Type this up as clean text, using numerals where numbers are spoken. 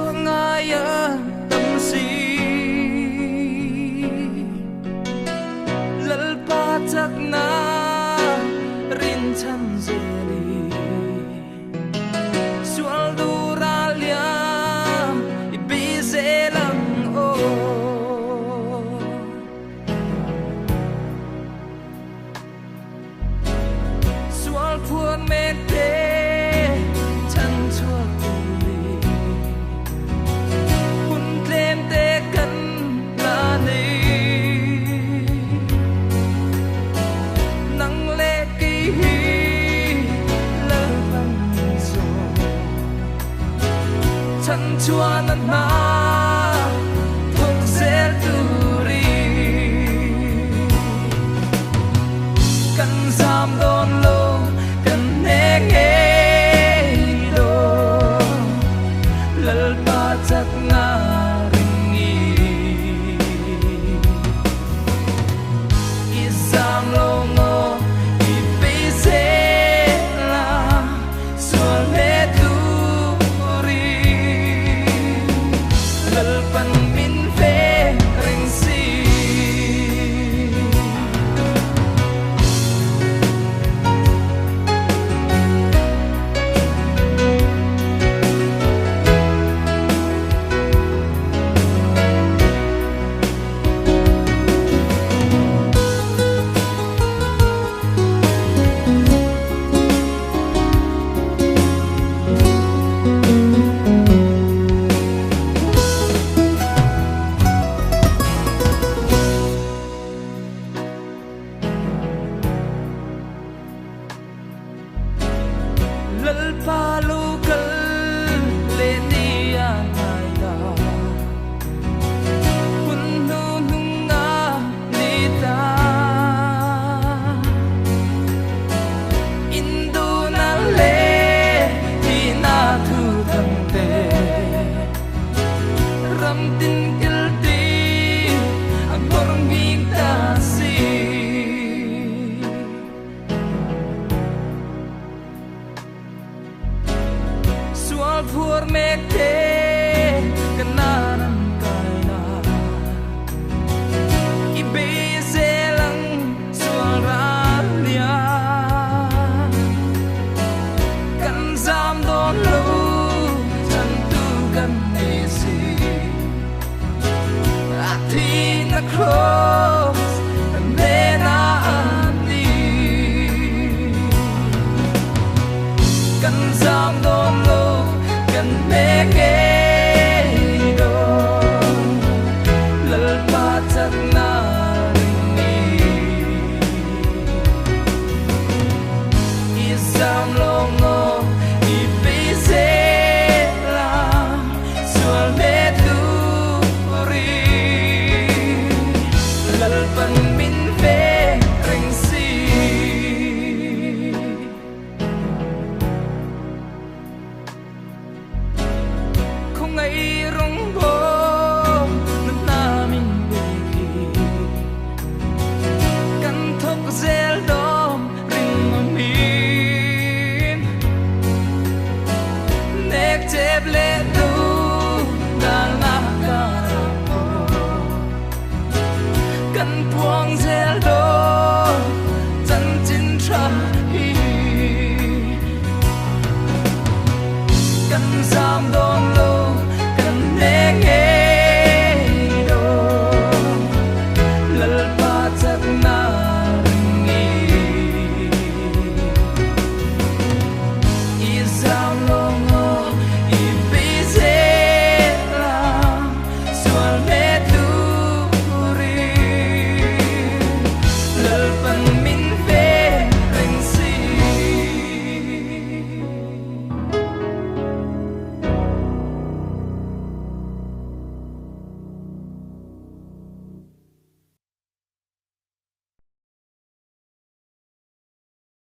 Chhuak ngai an tam si. Lalpa chakna rinchhan zeli. Sual dura liam i bei zel ang aw. Sual phuar mek te chan chhuak turi. Hun tlem te kan la nei. Nang leh kei hi Lalpan min zawm. Chan chuan an hna thawk zel turi. Kan zam dawn lo, kan hne ngei dawn. Lalpa chakna ringi. I zam lo maw, i bei zel a, sual hne turi. Lalpan min veng reng si. Lalpa lo kal leh ni a ngai ta. Hun hnu hnung a ni ta. Induna leh thihna thu thang te. Ram tin kil ti a nghawr nghing ta si. Sual phuar mek te kan nan an kai na. I bei zel ang sual ral lian. Kan zam dawn lo chan tu kan nei si. A thi na cross.